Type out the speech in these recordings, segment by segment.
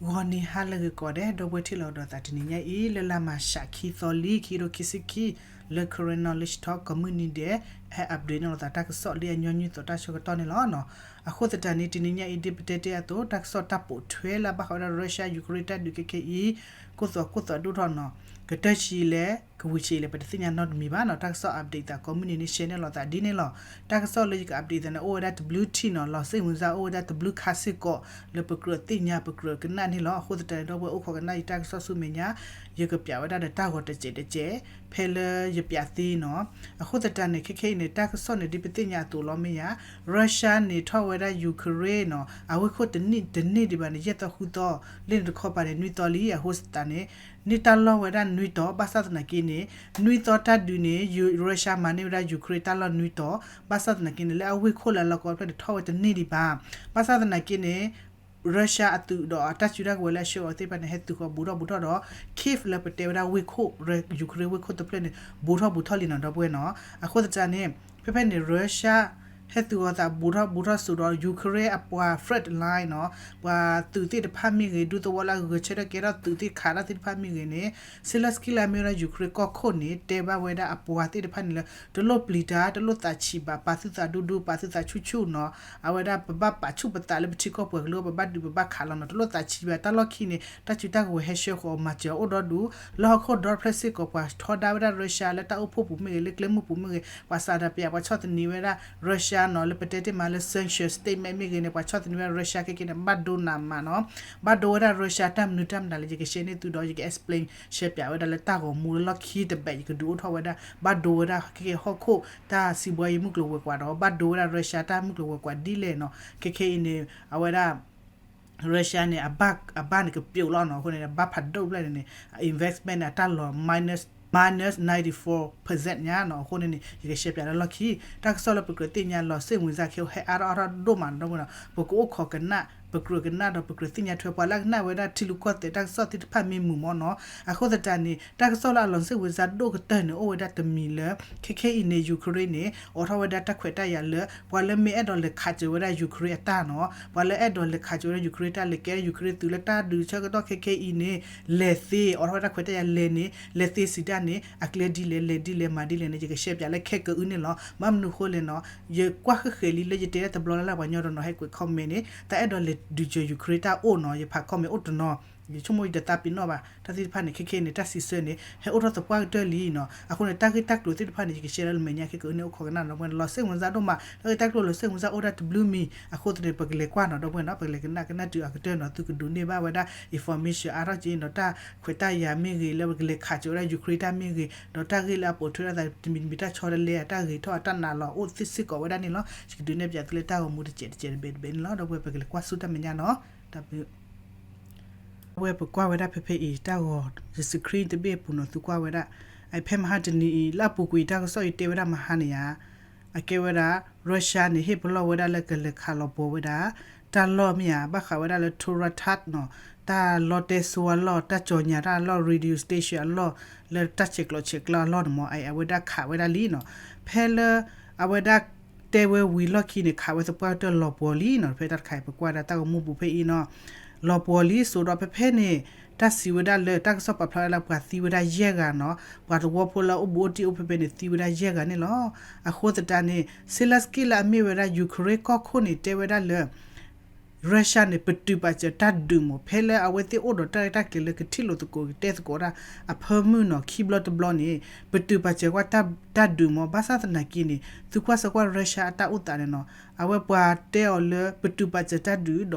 ဂီၤနံၤဟါလၢအဂ့ၤကိးဂၤဒဲး ဒီပုၢ်ဝဲၢ်ထံၣ်လိာ်ကဒီးသးတနံၤညါအံၤ လၢလါမၢ်ၡး ခံသီလံ ခံကထိခံဆံခံ လၢ Karen Knowledge Talk ကိးမုၢ်နံၤဒဲး ဟဲ update န့ၢ်လိာ်သးတၢ်ကစီၣ်လၢ အညီနုၢ်သီး တၢ်ဆၢကတီၢ်န့ၣ်လီၤ. အဃိသတးန့ၣ် တနံၤညါအံၤ ဒ်ပတဲတ့ၢ်အသိး တၢ်ကစီၣ်တၢ်ပိာ်ထွဲလၢအဘၣ်ဃးဝဲဒၣ် Russia Ukraine တၢ်ဒုးခဲခဲအံၤ ကိၢ်သွးကိၢ်သွးဒိၣ်ထီၣ်နီၤ ကတၢၢ်ဆံးလဲၣ် ကဝံၤဆံးလဲၣ် ပတသ့ၣ်ညါနီတမံၤဘၣ်နီၤ. တၢ်ကစီၣ် update သးကိးမုၢ်နံၤန့ၣ် share န့ၢ်လိာ်သးဒ်န့ၣ်လီၤ. တၢ်ကစီၣ်လၢယက update သးန့ၣ် အိၣ်ဝဲဒၣ်တဘျုးထံၣ်နီၤ လီၤစိတ်ဝင်စား အိၣ်ဝဲဒၣ်တဘျုးခါစ့ၢ်ကီး လၢပကြၢးသ့ၣ်ညါပကြၢးကနၣ်န့ၣ်လီၤ. အဃိသတးန့ၣ် ဒီပုၢ်ဝဲၢ်အိၣ်ခိးကနၣ်ယတၢ်ကစီၣ်ဆူမဲာ်ညါ ယကပျးဝဲဒၣ်ဒီးတၢ်ဂီၤတစဲးတစဲး ဖဲလၢယပျးသ့နီၤ. အဃိသတးန့ၣ် ခဲခဲအံၤန့ၣ် တၢ်ကစီၣ်န့ၣ် ဒ်ပသ့ၣ်ညါအသိးလီၤမ့ၢ်ယါ Russia န့ၣ် ထီၣ်ဝဲဒၣ် Ukraine နီၤ အဝ့ၢ်ခိၣ်တနံၣ်တနံၣ်ဒံးဘၣ်န့ၣ် ယဲၢ်သီဃုသီ လၢန့ၣ်တခီပၤန့ၣ် နွံသီလံ. အဃိသတးန့ၣ် န့ၢ်တၢ်လီၢ်ဝဲဒၣ်နွံတီၤ ဘၣ်ဆၣ်သနာ်က့န့ၣ် နွံသီတၢ်ဒုးန့ၣ် Russia မၤန့ၢ်ဝဲဒၣ် Ukraine တၢ်လီၢ်နွံတီၤ ဘၣ်ဆၣ်သနာ်က့န့ၣ် လၢအဝ့ၢ်ခိၣ်လၢအလီၢ်ကီဖျၢၣ်န့ၣ် ထီၣ်ဝဲတန့ၢ်ဒံးဘၣ်. ဘၣ်ဆၣ်သနာ်က့န့ၣ် Russia အသုးဒီးအတၢ်စုတၢ်ကဝဲၤလၢအဆှၢအီၤသ့ၣ်တဖၣ်န့ၣ် ဟဲသုးဃီၤဘူးထီၣ်ဘူးထီၣ်ဒီး Kyiv လၢပတဲဝဲဒၣ်ဝ့ၢ်ခိၣ် Ukraine ဝ့ၢ်ခိၣ်တဖျၢၣ်န့ၣ် ဘူးထီၣ်ဘူးထီၣ်လံနီၤ ဒီပုၢ်ဝဲၢ်နီၤ. အဃိသတးန့ၣ် ဖဲဖဲန့ၣ် Russia ဟဲသုးဃီၤသးဘူးထီၣ်ဘူးထီၣ်စိးဒီး Ukraine အပှၤ front line နီၤ ပှၤသုးသ့ၣ်တဖၣ်မ့ၢ်ဂ့ၤ ဒူသဝီလၢအဂဲၤဆၢထၢၣ်ကဲထီၣ်သုးသ့ၣ်ခးတၢ်သ့ၣ်တဖၣ်မ့ၢ်ဂ့ၤန့ၣ် Zelensky လၢအမ့ၢ်ဝဲဒၣ် Ukraine ကီၢ်ခိၣ်န့ၣ် တဲဘၣ်ဝဲဒၣ်အပှၤသ့ၣ်တဖၣ်န့ၣ်လၢ တလိၣ်ပျံၤတၢ် တလိၣ်သးဆံးဘၣ် ပာ်သုသးဒူဒူ ပာ်သုသးဆူၣ်ဆူၣ်နီၤ အဝဲဒၣ်ပဘၣ်ပာ်ဆူၣ်ပသးလၢပထံကီၢ်ပှၤကလုာ် ပဘၣ်ဒုးပဘၣ်ခးလီၤနီၤ တလိၣ်သးဆံးဘၣ် တၢ်လီၢ်ခံန့ၣ် တၢ်စုတၢ်ကဝဲၤဟဲဆှၢဃီၤမၤစၢၤအိၣ်ဒီဒူၣ် လၢဟီၣ်ခိၣ်ဒီဖျၢၣ်စ့ၢ်ကီး ပှၤထီဒါဝဲဒၣ် Russia လၢတၢ်အိၣ်ဖှိၣ်ပူၤမ့ၢ်ဂ့ၤ လၢကျဲမုၢ်ပူၤမ့ၢ်ဂ့ၤ ပှၤစးဒးပယး ပှၤဆီၣ်သနံးဝဲဒၣ် Russia နီၤ လၢပတဲတ့ၢ်မးလၢ sanction statement မ့ၢ်ဂ့ၤန့ၣ် ပှၤဆီၣ်သနံးဝဲဒၣ် Russia ခဲကဲန့ၣ် ဘၣ်ဒိနးမးနီၤ ဘၣ်ဒိဝဲဒၣ် Russia တၢ်မနုၤတၢ်မနုၤလၢယက share န့ၢ်သုဒီး ယက explain ရှဲပၠးဝဲဒၣ်လၢတၢ်ဂီၤမူလၢလီၢ်ခံတဘ့ၣ် ယကဒုးအိၣ်ထီၣ်ဝဲဒၣ် ဘၣ်ဒိဝဲဒၣ်ခဲကဲဟီၣ်ခိၣ် တၢ်စံးဘှါယံၤမုၢ်ကျိၤဝဲၤကွာ်ဒီး ဘၣ်ဒိဝဲဒၣ် Russia တၢ်မုၢ်ကျိၤဝဲၤကွာ်ဒ်လဲၣ်နီၤ ခဲခဲအံၤန့ၣ် အဝဲဒၣ် Russia န့ၣ် အဘၣ်န့ၣ်ကပျိာ်လီၤနီၤ အဃိန့ၣ် ဘၣ်ဖးဒိၣ်ဘျဲၣ်န့ၣ် investment န့ၣ် အတၢ်လီၤ minus ninety four percent ညါနီၤ အဃိန့ၣ်န့ၣ် ယကရှဲပၠးလၢလီၢ်ခံ တၢ်ကစီၣ်လၢပကြၢးသ့ၣ်ညါလီၤ စိတ်ဝင်စား ခဲဟဲအါထီၣ်အါထီၣ်ဒိၣ်မးနီၤ ဒီပုၢ်ဝဲၢ်နီၤ ပကအိၣ်ခိးကနၣ် ပကြၢးကနၣ်ဒီးပကြၢးသ့ၣ်ညါထွဲ ပှၤလၢအကနၣ်ဝဲဒၣ်ထံရူၢ်ကီၢ်သဲးတၢ်ကစီၣ်သ့ၣ်တဖၣ်မ့ၢ်မုာ်မးနီၤ အဃိသတးန့ၣ် တၢ်ကစီၣ်လၢအလီၤ စိတ်ဝင်စား ဒိၣ်ကတၢၢ်န့ၣ် အိၣ်ဝဲဒၣ်တမံၤလၢ ခဲခဲအံၤန့ၣ် Ukraine န့ၣ် အိးထီၣ်ဝဲဒၣ်တၢ်ခွဲးတၢ်ယာ်လၢ ပှၤလၢမ့ၢ်အဲၣ်ဒိးလဲၤခးစၢၤဝဲဒၣ် Ukraine အတၢ်နီၤ ပှၤလၢအဲၣ်ဒိးလဲၤခးစၢၤဝဲဒၣ် Ukraine တၢ် လဲၤကဲ Ukraine သုးလၢတၢ်ဒုးဆၢကတီၢ်ခဲခဲအံၤန့ၣ် လဲၤသ့ အိးထီၣ်ဝဲဒၣ်ခွဲးတၢ်ယာ်လဲၤန့ၣ် လဲၤသ့စံးတၢ်န့ၣ် အကျဲဒ်လဲၣ် လဲၤဒ်လဲၣ် မၤဒ်လဲၣ်န့ၣ် ယကရှဲပၠးလၢခဲကအုၣ်န့ၣ်လီၤ. ဘၣ်မနုၤအဃိလဲၣ်နီၤ ယကွၢ်ဃဲးဃဲးလံလၢယတဲတၢ်တဘျီလၢ်လၢ် ပှၤညီတနီၤဟဲကွဲး comment န့ၣ် တၢ်အဲၣ်ဒိးလဲၤဒုးစၢၤ Ukraine တၢ်အိၣ်နီၤ ယဖး comment အိၣ်တနီၤ ယဆိကမိၣ်ယတသးပ့ၤနီၣ်ဘၣ် တၢ်သ့ၣ်တဖၣ်န့ၣ် ခဲခဲန့ၣ် တၢ်စံးဆၢန့ၣ် ဟဲအိၣ်ထီၣ်သပှၢ်ကတၢၢ်လံနီၤ အဃိန့ၣ် တၢ်ဂ့ၢ်တၢ်ကျိၤသ့ၣ်တဖၣ်န့ၣ် ယကရှဲလၢမဲာ်ညါခဲကအုၣ်န့ၣ် အိၣ်ခိးကနၣ်ဒီပုၢ်ဝဲၢ်နီၤ လီၤ စိတ်ဝင်စား ဒိၣ်မး တၢ်ဂ့ၢ်တၢ်ကျိၤလီၤ စိတ်ဝင်စား အိၣ်ဒၣ်တဘျုးမံၤ အဃိသတးန့ၣ် ပကလဲၤကွၢ်နီၤ ဒီပုၢ်ဝဲၢ်နီၤ ပကလဲၤကနၣ်ကနၣ်တုၤအကတၢၢ်နီၤ သုကဒုးန့ၢ်ဘၣ်ဝဲဒၣ် information အါထီၣ်က့ၤနီၤ တၢ်ခွဲးတၢ်ယာ်မ့ၢ်ဂ့ၤ လၢပကလဲၤခးစၢၤဝဲဒၣ် Ukraine တၢ်မ့ၢ်ဂ့ၤ ဒီးတၢ်ဂ့ၢ်လၢအပိာ်ထွဲထီၣ်သးတမံၤတမံၤ တၢ်ဆီတလဲအတၢ်ဂ့ၤထီၣ်အတၢ်နာ်လီၤ အိၣ်သ့စ့ၢ်ကီးဝဲဒၣ်န့ၣ်လီၤ ယကဒုးနဲၣ်ပၠးသုလၢတၢ်ဂီၤမူတစဲးတစဲးတဘ့ၣ်တဘ့ၣ်န့ၣ်လီၤ ဒီပုၢ်ဝဲၢ် ပကလဲၤကွၢ်ဆူတၢ်မဲာ်ညါနီၤ တၢ်ဘျုး ဒီပုၢ်ဝဲၢ် ပကွၢ်ဝဲဒၣ်ဖဲဖဲအံၤ တၢ်ဂီၤ ယ screen တဘ့ၣ်အပူၤနီၤ သုကွၢ်ဝဲဒၣ် အဖဲမဟါတနံၤအံၤ လၢအပူၤကွံာ်တၢ်ကစီၣ်အံၤတဲဝဲဒၣ်မဟါန့ၣ်ဧါ အကဲဝဲဒၣ် Russia န့ၣ် ဟ့ၣ်ပလီၢ်ဝဲဒၣ်လၢကလဲၤခးလီၤပှီၤဝဲဒၣ် တၢ်လီၢ်မ့ၢ်ဧါ ဘၣ်ဃးဝဲဒၣ်လၢ Toratat နီၤ တၢ်လီတဲစိအလီၢ် တၢ်ကၠီညါတၢ်အလီၢ် radio station အလီၢ် လၢတၢ်ဆဲးကျိးဆဲးကျၢအလီၢ်န့ၣ်မ့ၢ် အဝဲဒၣ်ခးဝဲဒၣ်လံနီၤ ဖဲလၢ အဝဲဒၣ်တဲဝဲဝံၤလီၢ်ခံန့ၣ် ခးဝဲသပှၢ်ကတၢၢ်လီၤပှီၤလံနီၤ ဖဲတၢ်တခါအံၤ ပကွၢ်ဒၣ်တၢ်ဂီၤမူပူၤဖဲအံၤနီၤ လီၤပှီၤလံ စိးဒီးဖဲဖဲန့ၣ် တၢ်စံးဝဲဒၣ်လၢ တၢ်ကစီၣ်ပာ်ဖျါဝဲဒၣ်လၢပှၤသံဝဲဒၣ်ယဲၢ်ဂၤနီၤ ပှၤသဝီဖိလၢအအိၣ်ဘူးအိၣ်တံၢ်အိၣ်ဖဲဖဲန့ၣ် သံဝဲဒၣ်ယဲၢ်ဂၤန့ၣ်လီၤ. အဃိသတးန့ၣ် Zelensky လၢအမ့ၢ်ဝဲဒၣ် Ukraine ကီၢ်ခိၣ်န့ၣ် တဲဝဲဒၣ်လၢ Russia န့ၣ် ပတုာ်ပာ်စၢၤတၢ်ဒုးမ့ၢ် ဖဲလၢအဝဲသ့ၣ်အိၣ်ဒီးတၢ်ရဲၣ်တၢ်ကျဲၤလၢကထံၣ်လိာ်သကိးကတဲသကိးတၢ်အဖၢမုၢ်နီၤ ခံဘျီတဘျီန့ၣ် ပတုာ်ပာ်စၢၤကွၢ်တၢ်ဒုးမ့ၢ် ဘၣ်ဆၣ်သနာ်က့န့ၣ် သုကွၢ်စၢၤကွၢ် Russia အတၢ်အိၣ်သးန့ၣ်နီၤ အဝဲပှၤတဲအီၤလၢ ပတုာ်ပာ်စၢၤတၢ်ဒုးဒီး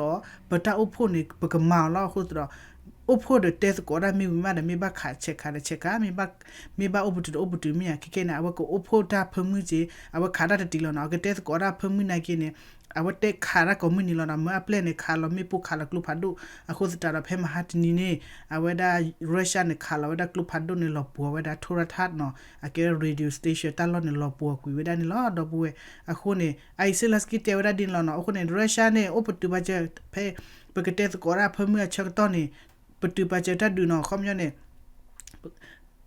ပတၢ်အိၣ်ဖှိၣ်န့ၣ် ပကမၤအီၤလီၤအဃိသတးဒီး အိၣ်ဖှိၣ်ဒီးတဲသကိးတၢ်မ့ၢ်ဝံၤမးဒီး မ့ၢ်ဘၣ်ခးဆဲးခးဒီးဆဲးခး မ့ၢ်ဘၣ်အိၣ်ပတုာ်ဒီးအိၣ်ပတုာ်မ့ၢ်ဧါ ခဲခဲန့ၣ် အဝဲကအိၣ်ဖှိၣ်တၢ်ဖၢမုၢ်က့ အဝဲခးတၢ်တတံၤလီၤနီၤ အကတဲသကိးတၢ်ဖၢမုၢ်နာ်က့န့ၣ် အဝဲတဲခးတၢ်ကိးမုၢ်နံၤလီၤနီၤ မၢအပျဲၢ်န့ၣ် ခးလီၤမ့ၣ်ပိၢ်ခးလီၤကျိဖးဒိၣ် အဃိသတးဒီးဖဲမဟါတနံၤန့ၣ် အဝဲဒၣ် Russia န့ၣ် ခးလီၤဝဲဒၣ်ကျိဖးဒိၣ်န့ၣ်လီၤပှီၤဝဲဒၣ် Toratat နီၤ အကဲ radio station တၢ်လီၢ်န့ၣ်လီၤပှီၤကွံာ်ဝဲဒၣ်န့ၣ်လီၤ ဒီပုၢ်ဝဲၢ် အဃိန့ၣ် အအံၤ Zelensky တဲဝဲဒၣ်ဒ်န့ၣ်လီၤနီၤ အဃိန့ၣ် Russia န့ၣ် အိၣ်ပတုာ်ပာ်စၢၤ ဖဲ ပကတဲသကိးတၢ်ဖၢမုၢ်အဆၢကတီၢ်န့ၣ် ပတုာ်ပာ်စၢၤတၢ်ဒုးနီၤ ခီပညီန့ၣ်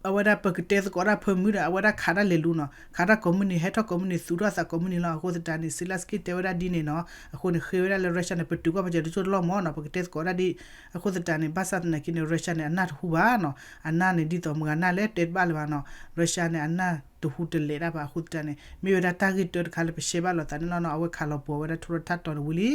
အဝဲဒၣ်ပကတဲသကိးတၢ်ဖၢမုၢ်ဒီး အဝဲဒၣ်ခးတၢ်လဲၤလူၤနီၤ, ခးတၢ်ကိးမုၢ်နံၤ ဟဲထီၣ်ကိးမုၢ်နံၤ သူၣ်ထီၣ်သးကိးမုၢ်နံၤလီၤ. အဃိသတးန့ၣ် Zelensky တဲဝဲဒၣ်ဒ်န့ၣ်နီၤ, အဃိန့ၣ် ဃ့ဝဲဒၣ်လၢ Russia န့ၣ် ပတုာ်ကွၢ်ပာ်စၢၤတစိၢ်တလီၢ်မၢ်နီၤ, ပကတဲသကိးတၢ်ဒ် အဃိသတးန့ၣ် ဘၣ်ဆၣ်သနာ်က့န့ၣ် Russia န့ၣ် အနၢ်တဟူဘၣ်နီၤ, အနၢ်န့ၣ် ဒ်သိးမုၢ်ဂၤနၢ်လဲၣ်တဲတဘၣ်လၢၤဘၣ်နီၤ, Russia န့ၣ် အနၢ်တဟူတလဲၤတၢ်ဘၣ်. အဃိသတးန့ၣ် မ့ၢ်ဝဲဒၣ်တၢ်ဂ့ၢ်တၢတခါလၢပရှဲဘၣ်လိာ်သးန့ၣ်လီၤနီၤ, အဝဲခးလီၤပှီၤဝဲဒၣ် ထိထီၣ်ထးတီၤတဝံၤလံ,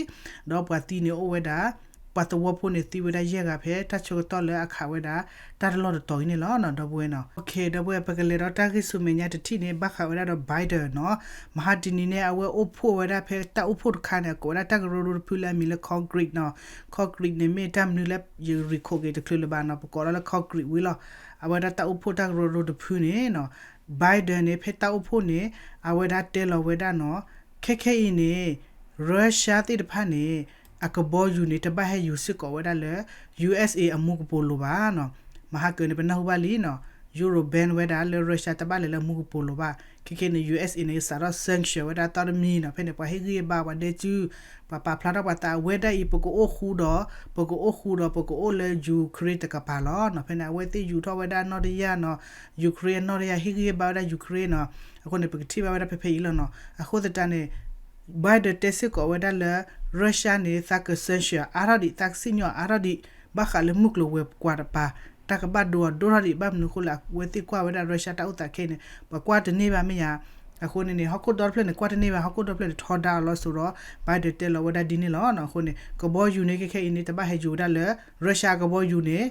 ဒီးပှၤသံန့ၣ်အိၣ်ဝဲဒၣ် ပှၤသဝီဖိန့ၣ်သံဝဲဒၣ်ယဲၢ်ဂၤဖဲ တၢ်ဆၢကတီၢ်လၢအခးဝဲဒၣ် တၢ်တလီၢ်တတီၤအံၤန့ၣ်လီၤနီၤ, ဒီပုၢ်ဝဲၢ်နီၤ. ဒီပုၢ်ဝဲၢ် ပကလဲၤဒီးတၢ်ဂ့ၢ်ဆူမဲာ်ညါတထံၣ်န့ၣ် ဘၣ်ဃးဝဲဒၣ်ဒီး Biden နီၤ, မဟါတနံၤန့ၣ် အဝဲအိၣ်ဖှိၣ်ဝဲဒၣ်ဖဲတၢ်အိၣ်ဖှိၣ်တခါန့ၣ် အကိးဝဲဒၣ်တၢ်ကရၢကရိတဖုလၢအမံၤလၢ Concrete နီၤ, Concrete န့ၣ် မ့ၢ်တၢ်မနုၤလၢယရံးခိးက့ၤတချုးလၢၤဘၣ်နီၤ, ပကိးလီၤလၢ Concrete ဝံၤလီၤ. အဝဲဒၣ်တၢ်အိၣ်ဖှိၣ်တၢ်ကရၢကရိတဖုန့ၣ်နီၤ Biden န့ၣ် ဖဲတၢ်အိၣ်ဖှိၣ်န့ၣ် အဝဲဒၣ်တဲလီၤဝဲဒၣ်နီၤ, ခဲခဲအံၤန့ၣ် Russia သ့ၣ်တဖၣ်န့ၣ် အကဘီယူၤန့ၣ် တဘၣ်ဟဲယူၤစ့ၢ်ကီးဝဲဒၣ်လၢ USA အမူကပိာ်လိၤဘၣ်နီၤ. မဟါကၢန့ၣ် ပနၢ်ဟူဘၣ်လံနီၤ, Europe ban ဝဲဒၣ်လၢ Russia တဘၣ်လဲၤလၢအမူကပိာ်လိၤဘၣ်. ခဲခဲန့ၣ် USA န့ၣ် စးထီၣ် sanction ဝဲဒၣ်သီတမံၤနီၤ, ဖဲန့ၣ် ပှၤဟ့ၣ်ဂံၢ်ဟ့ၣ်ဘါ ပှၤဒဲစု ပှၤပာ်ဖျါထီၣ်ပှၤသး အဝဲဒၣ်အံၤ ပကအိၣ်ဃူဒီး ပကအိၣ်ဃူဒီး ပကအိၣ်လၢ Ukraine တကပၤလီၤနီၤ. ဖဲန့ၣ် အဝဲသ့ၣ်ယူၤထီၣ်ဝဲဒၣ်နီၣ်တယၢ်နီၤ, Ukraine အနီၣ်တယၢ် ဟ့ၣ်ဂံၢ်ဟ့ၣ်ဘါဝဲဒၣ် Ukraine နီၤ. အဃိန့ၣ် ပကထံၣ်ဘၣ်ဝဲဒၣ်ဖဲဖဲအံၤလီၤနီၤ. အဃိသတးန့ၣ် Biden တဲစ့ၢ်ကီးဝဲဒၣ်လၢ Russia န့ၣ် သးက sanction အါထီၣ်ဒံး သးကစံၣ်ညီၣ်အါထီၣ်ဒံး ဘၣ်ဃးလၢမုၢ်ကျိၤဝဲၤကွာ်တပၤ တၢ်ကဘၣ်ဒိအီၤဒိၣ်ထီၣ်ဒံး ဘၣ်မနုၤအဃိလဲၣ် အဝဲသ့ၣ်ကွၢ်ဝဲဒၣ် Russia တၢ်အိၣ်သးခဲအံၤန့ၣ် ပှၤကွၢ်တန့ၢ်ဘၣ်မ့ၢ်ယါ. အဃိန့ၣ်န့ၣ် ဟီၣ်ခိၣ်ဒီတဖျၢၣ်န့ၣ် ကွၢ်တန့ၢ်ဘၣ် ဟီၣ်ခိၣ်ဒီဖျၢၣ်န့ၣ် ထီဒါအီၤလီၤစိၤဒီး Biden တဲလီၤဝဲဒၣ်ဒ်န့ၣ်လီၤနီၤ. အဃိန့ၣ် ကဘီယူၤန့ၣ် ခဲခဲအံၤန့ၣ် တဘၣ်ဟဲယူၤဝဲဒၣ်လၢ Russia ကဘီယူၤန့ၣ်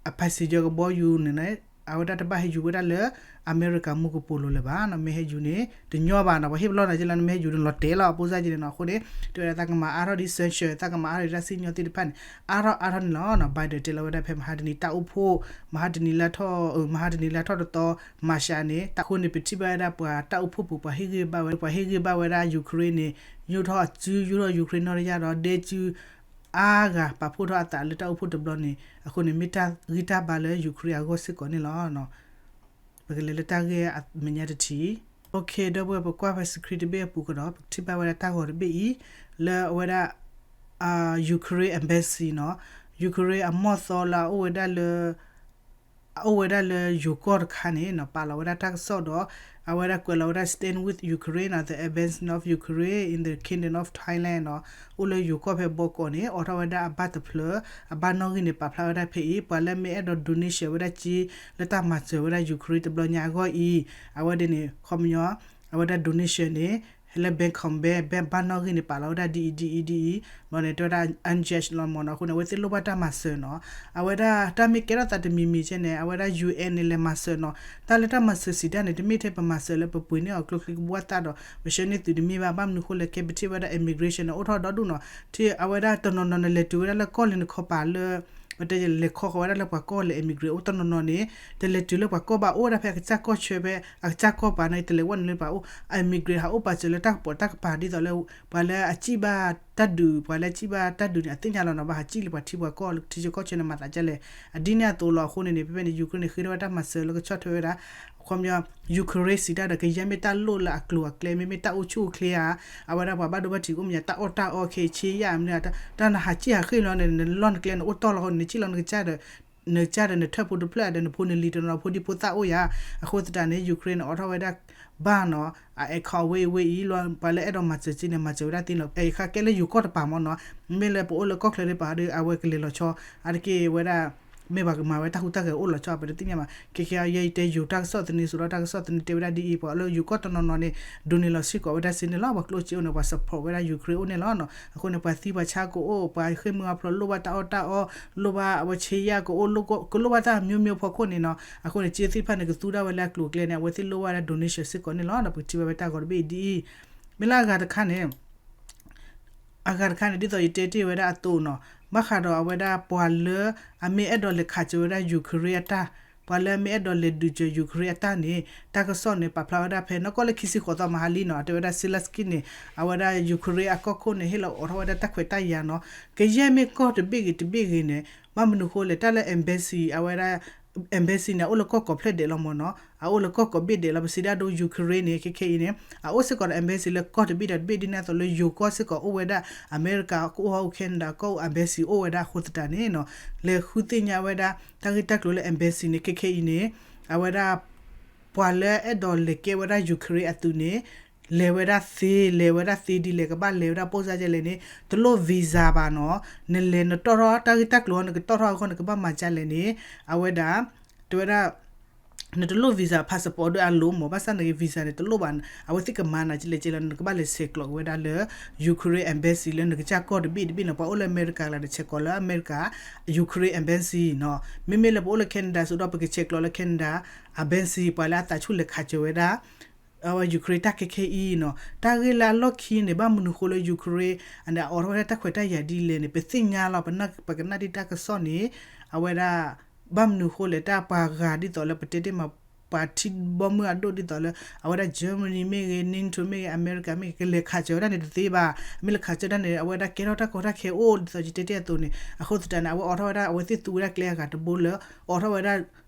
အ passenger ကဘီယူၤန့ၣ် အဝဲဒၣ်တဘၣ်ဟဲယူၤဝဲဒၣ်လၢ အမဲရကၤမူကပိာ်လိၤလၢၤဘၣ်နီၤ. မ့ၢ်ဟဲယူၤန့ၣ် တညီဘၣ်နီၤ. ပှၤဟ့ၣ်ပလီၢ်နၤက့လၢနမ့ၢ်ဟဲယူၤန့ၣ် လီၤတဲာ်လီၤ အပိစၢ်က့န့ၣ်နီၤ. အဃိန့ၣ် တဲဝဲဒၣ်သးကမၤအါထီၣ်ဒံး sanction သးကမၤအါထီၣ်ဒံးတၢ်စံၣ်ညီၣ်သ့ၣ်တဖၣ်န့ၣ် အါထီၣ်အါထီၣ်န့ၣ်လီၤနီၤ. Biden တဲလီၤဝဲဒၣ်ဖဲမဟါတနံၤတၢ်အိၣ်ဖှိၣ် မဟါတနံၤလၢထီၣ် မဟါတနံၤလၢထီၣ်တတီၤ မၤရှးန့ၣ် တၢ်ဃိန့ၣ် ပထံၣ်ဘၣ်ဝဲဒၣ်ပှၤတၢ်အိၣ်ဖှိၣ်ပူၤ ပှၤဟ့ၣ်ဂံၢ်ဘါဝဲ ပှၤဟ့ၣ်ဂံၢ်ဘါဝဲဒၣ် Ukraine န့ၣ် ယူၢ်ထီၣ်အစု ယူၢ်ထီၣ် Ukraine နီၣ်တယၢ်ဒီး ဒဲစု အါဂၤ ပာ်ဖှိၣ်ထီၣ်အသးလၢတၢ်အိၣ်ဖှိၣ်တဘျီန့ၣ် အဃိန့ၣ် မ့ၢ်တၢ်ဂံၢ်တၢ်ဘါလၢ Ukraine အဂီၢ်စ့ၢ်ကီးန့ၣ်လီၤ. ပကလဲၤလၢတၢ်ဂ့ၢ်အမဲာ်ညါတထံၣ်. ဒီပုၢ်ဝဲၢ် ပကွၢ်ဖဲ screen တဘ့ၣ်အပူၤကဒီး ပကထံၣ်ဘၣ်ဝဲဒၣ်တၢ်ဂီၤတဘ့ၣ်အံၤ လၢအဝဲဒၣ် Ukraine embassy နီၤ, Ukraine အမီၢ်သီလၢအအိၣ်ဝဲဒၣ်လၢ အအိၣ်ဝဲဒၣ်လၢယိၤကီၢ်တခါန့ၣ်နီၤ ပာ်လီၤဝဲဒၣ်တၢ်ကစီၣ်ဒီး အဝဲဒၣ်ကွဲးလီၤဝဲဒၣ် Stand with Ukraine နီၤ, the embassy of Ukraine in the Kingdom of Thailand နီၤ, အိၣ်လၢယိၤကီၢ်ဖဲဘီကီးန့ၣ် အိးထီၣ်ဝဲဒၣ်အဘၣ်တဖျၢၣ် အဘၣ်နီၣ်ဂံၢ်န့ၣ် ပာ်ဖျါဝဲဒၣ်ဖဲအံၤ ပှၤလၢမ့ၢ်အဲၣ်ဒိး donation ဝဲဒၣ်က့ လၢတၢ်မၤစၢၤဝဲဒၣ် Ukraine တဘျီညါအဂီၢ်အံၤ အဝဲဒၣ်န့ၣ် ခီပညီ အဝဲဒၣ် donation န့ၣ် လၢ bank ခီ bank ဘၣ်နီၣ်ဂံၢ်န့ၣ် ပာ်လီၤဝဲဒၣ်ဒ်အံၤဒ်အံၤဒ်အံၤ ဘျီန့ၣ် တဲဝဲဒၣ် unjust လီၤမၢ်နီၤ. အဃိန့ၣ် အဝဲသ့ၣ်လိၣ်ဘၣ်တၢ်မၤစၢၤနီၤ. အဝဲဒၣ်တၢ်မ့ၢ်ကဲထီၣ်သးတမံၤမံၤကဲန့ၣ် အဝဲဒၣ် UN န့ၣ်လဲၤမၤစၢၤနီၤ. တၢ်လၢတၢ်မၤစၢၤစံးတၢ်န့ၣ် တမ့ၢ်ထဲပမၤစၢၤလၢပပှ့ၤန့ၢ်အီၤကျိချံကဘှၣ်သၣ်ဒီး ပဆှၢန့ၢ်သုးတမ့ၢ်ဘၣ်. ဘၣ်မနုၤအဃိလဲၣ် ကဲပထံၣ်ဝဲဒၣ် immigration န့ၣ် အိၣ်ထီၣ်ဒီဒူၣ်နီၤ. ထံၣ်အဝဲဒၣ်တနီၤနီၤ နလဲၤတုၤဝဲဒၣ်လၢကီၢ်လၢနခီပၤလၢ ပတဲလဲၤခီဃီၤဝဲဒၣ်လၢပှၤကီၢ်လဲၤ immigrant အိၣ်တနီၤနီၤန့ၣ် တလဲၤတုၤလၢပှၤကီၢ်ဘၣ် အိၣ်ဝဲဒၣ်ဖဲအကစၢ်ကီၢ်ဆၢဖဲ အကစၢ်ကီၢ်ပၤန့ၣ် တလဲၤဝဲနုာ်လၢပှၤအိၣ် immigrant ဟးအိၣ်ပာ်စၢၤလၢတၢ်ကပိာ်တၢ်ကပၤ ဒ်သိးလၢ ပှၤလၢအစံၣ်ဘၣ်တၢ်ဒုး ပှၤလၢအစံၣ်ဘၣ်တၢ်ဒုးန့ၣ် အသ့ၣ်ညါလီၤနီၤ ဘၣ်ဟးစံၣ်လၢပှၤထံပှၤကီၢ်လၢထံဆၢကီၢ်ဆၢန့ၣ် မၤသးဒ်လဲၣ် အဒ်န့ၣ်အသိးလီၤ. အဃိန့ၣ်န့ၣ် ဖဲဖဲန့ၣ် Ukraine န့ၣ် ဃ့ထီၣ်ဝဲတၢ်မၤစၢၤလၢကဆီၣ်ထွဲဝဲဒၣ် ခီပညီ Ukraine စံးတၢ်ဒီး ကယဲၢ်မ့ၢ်တၢ်လိၣ်လၢအကျိၤအကျဲ မ့မ့ၢ်တၢ်အိၣ်ဆူၣ်အိၣ်ချ့ဧါ, အဝဲဒၣ်ပှၤဘၣ်ဒိဘၣ်ထံးအိၣ်မ့ၢ်ညါ တၢ်အီၣ်တၢ်အီခဲအံၤ ဆ့ယၣ်မ့ၢ် တၢ်နဟးစံၣ်ဟးဃ့ၢ်လီၤန့ၣ် နလီၢ်နကျဲန့ၣ် အိၣ်တီၢ်လီၤဃိန့ၣ် နစံၣ်လီၤနကစၢ်ဒီး နကစၢ်ဒီးနထၢၣ်ဖိတဖျၢၣ်ဒီး နဖိနလံၤတနီၤဖိဒံဖိသၣ်အိၣ်ယၤ. အဃိသတးန့ၣ် Ukraine န့ၣ် အိးထီၣ်ဝဲဒၣ် ဘၣ်နီၤ အ account ဝဲအံၤဝဲအံၤ ပှၤလၢအဲၣ်ဒိးမၤစၢၤစ့န့ၣ် မၤစၢၤဝဲဒၣ်သ့လီၤ. အခါကဲလၢယိၤကီၢ်တပၤမ့ၢ်နီၤ မ့မ့ၢ်လၢပအိၣ်လၢကီၢ်ချၢသ့ၣ်တဖၣ်ဒီး အဝဲကလဲၤလီၤဆီ အါတက့ၢ်ဝဲဒၣ် မ့ၢ်ပှၤကမၤဝဲတၢ်ဟူးတၢ်ဂဲၤအိၣ်လီၤဆီ ပတသ့ၣ်ညါဘၣ်. ခဲခဲအံၤ ယဲယတဲယိၤတၢ်ကစီၣ်သန့ စိၤဒီးတၢ်ကစီၣ်သန့ တဲဝဲဒၣ်ဒ်အံၤ ပှၤလၢယိၤကီၢ်တနီၤနီၤန့ၣ် ဒိးန့ၢ်လီၤစ့ၢ်ကီးဝဲဒၣ်စ့န့ၣ်လီၤ. ပှၤကျိၣ်စ့အိၣ်န့ၣ် ပှၤ support ဝဲဒၣ် Ukraine အိၣ်န့ၣ်လီၤ. အဃိန့ၣ် ပှၤသံပှၤဆါကအိၣ် ပှၤဃ့ၢ်မှံဟးဖျိး လိၣ်ဘၣ်တၢ်အီၣ်တၢ်အီ လိၣ်ဘၣ်အဝဲဆ့ယၣ်ကအိၣ် ကလိၣ်ဘၣ်တၢ်မျိုးမျိုးဖီခိၣ်န့ၣ်နီၤ. အဃိန့ၣ် စ့သ့ၣ်တဖၣ်န့ၣ် ကသူဒၣ်ဝဲလၢအကျိၤအကျဲန့ၣ် အဝဲသ့ၣ်လိၣ်ဘၣ်ဝဲဒၣ် donation စ့ၢ်ကီးန့ၣ်လီၤ. ပကထံၣ်ဘၣ်ဝဲတၢ်ဂီၤတဘ့ၣ်အံၤဒ်အံၤ မ့ၢ်လၢအဂၤတခါန့ၣ် အဂၤတခါန့ၣ် ဒ်သိးယတဲတ့ၢ်ဝဲဒၣ်အသိးနီၤ ဘၣ်ဃးဒီးအဝဲဒၣ်ပှၤလၢအမ့ၢ်အဲၣ်ဒိးလဲၤခးစၢၤဝဲဒၣ် Ukraine အတၢ် ပှၤလၢအမ့ၢ်အဲၣ်ဒိးလဲၤဒုးစၢၤ Ukraine အတၢ်န့ၣ် တၢ်ကစီၣ်န့ၣ် ပာ်ဖျါဝဲဒၣ်ဖဲနီၢ်ကီၢ်လၢခံဆံဃိးသီမဟါလံနီၤ တဲဝဲဒၣ် Zelensky န့ၣ် အဝဲဒၣ် Ukraine အကီၢ်ခိၣ်န့ၣ် ဟ့ၣ်လီၤအိးထီၣ်ဝဲဒၣ်တၢ်ခွဲးတၢ်ယာ်နီၤ ကယဲၢ်မ့ၢ်ကီၢ်တဘ့ၣ်ဂ့ၤတဘ့ၣ်ဂ့ၤန့ၣ် ဘၣ်မနုၤဃိလဲၣ် တၢ်လၢ embassy အဝဲဒၣ် embassy န့ၣ် အအိၣ်လၢကီၢ်ကိးဖျၢၣ်ဒဲးလီၤမ့ၢ်နီၤ အအိၣ်လၢကီၢ်ကိးဘ့ၣ်ဒဲးလီၤ ပစံးဒၣ်ဒိ Ukraine န့ၣ် ခဲခဲအံၤန့ၣ် အအိၣ်စ့ၢ်ကီးဒီး embassy လၢကီၢ်တဘ့ၣ်ဒီးတဘ့ၣ်ဒ်န့ၣ်အသိးလၢယိၤကီၢ်စ့ၢ်ကီးအိၣ်ဝဲဒၣ် အမဲရကၤကအိၣ်ဟီၣ် Canada ကအိၣ် embassy အိၣ်ဝဲဒၣ်အဃိသတးန့ၣ်နီၤ လဲၤဃုသ့ၣ်ညါဝဲဒၣ် တၢ်ဂ့ၢ်တၢ်ကျိၤလၢ embassy န့ၣ် ခဲခဲအံၤန့ၣ် အဝဲဒၣ် ပှၤလၢအဲၣ်ဒိးလဲၤကဲဝဲဒၣ် Ukraine အသုးန့ၣ် လဲၤဝဲဒၣ်သ့ လဲၤဝဲဒၣ်သ့ဒ်လဲၣ် ကဘၣ်လဲၤဝဲဒၣ် ပိၣ်စၢ်ကဲလဲၣ်န့ၣ် တလိၣ် visa ဘၣ်နီၤ. နလဲၤနတီၣ်ထီၣ်တၢ်ဂ့ၢ်တၢ်ကျိၤ နကတီၣ်ထီၣ်အဃိ နကဘၣ်မၤကဲလဲၣ်န့ၣ် အဝဲဒၣ် တဲဝဲဒၣ် နတလိၣ် visa passport ဒ်အလိၤမး ဘၣ်ဆၣ်န့ၣ် visa န့ၣ် တလိၣ်ဘၣ် အဝဲသ့ၣ်ကမၤနၤကလဲၣ်ကလဲၣ် နကဘၣ်လဲၤဆဲးကျိးက့ၤဝဲဒၣ်လၢ Ukraine embassy လၢနကစၢ်ကီၢ်တဘ့ၣ်တဘ့ၣ်နီၤ. ပှၤအိၣ်လၢအမဲရကၤကျါန့ၣ် ဆဲးကျိးလၢအမဲရကၤ Ukraine embassy နီၤ. မ့မ့ၢ်လၢပအိၣ်လၢ Canada စ့ၢ်ကီး ပကဆဲးကျိးလၢ Canada embassy ပှၤလၢအသးဆူၣ်လဲၤခးစၢၤဝဲဒၣ် အဝဲ Ukraine တၢ်ခဲခဲအံၤနီၤ. တၢ်ဂ့ၢ်လၢအလီၢ်ခံန့ၣ် ဘၣ်မနုၤဃိလၢ Ukraine န့ၣ် အအိးထီၣ်ဝဲဒၣ်တၢ်ခွဲးတၢ်ယာ်ဒ်လဲၣ်န့ၣ် ပသ့ၣ်ညါလီၤ. ပကနၣ်ဒံးတၢ်ကစီၣ်န့ၣ် အဝဲဒၣ် ဘၣ်မနုၤဃိလဲၣ် တၢ်ပှၤဂၤဒ်သိးလၢပတဲတ့ၢ်မး ပှၤထံဘီမုၢ်အဒိၣ်ဒ်သိးလၢ အဝဲဒၣ် Germany မ့ၢ်ဂ့ၤ NATO မ့ၢ်ဂ့ၤ အမဲရကၤမ့ၢ်ဂ့ၤ ကလဲၤခးစၢၤဝဲဒၣ်န့ၣ်တသ့ဘၣ်. မ့ၢ်လဲၤခးစၢၤဒၣ်န့ၣ် အဝဲဒၣ်ကဲထီၣ်တၢ်ကီတၢ်ခဲအိၣ် ဒ်သိးယတဲတ့ၢ်အသိးန့ၣ် အဃိသတးန့ၣ် အဝဲအိးထီၣ်ဝဲဒၣ် အဝဲသ့ၣ်သူဝဲဒၣ်ကျဲအဂၤတဘိလၢ အိးထီၣ်ဝဲဒၣ်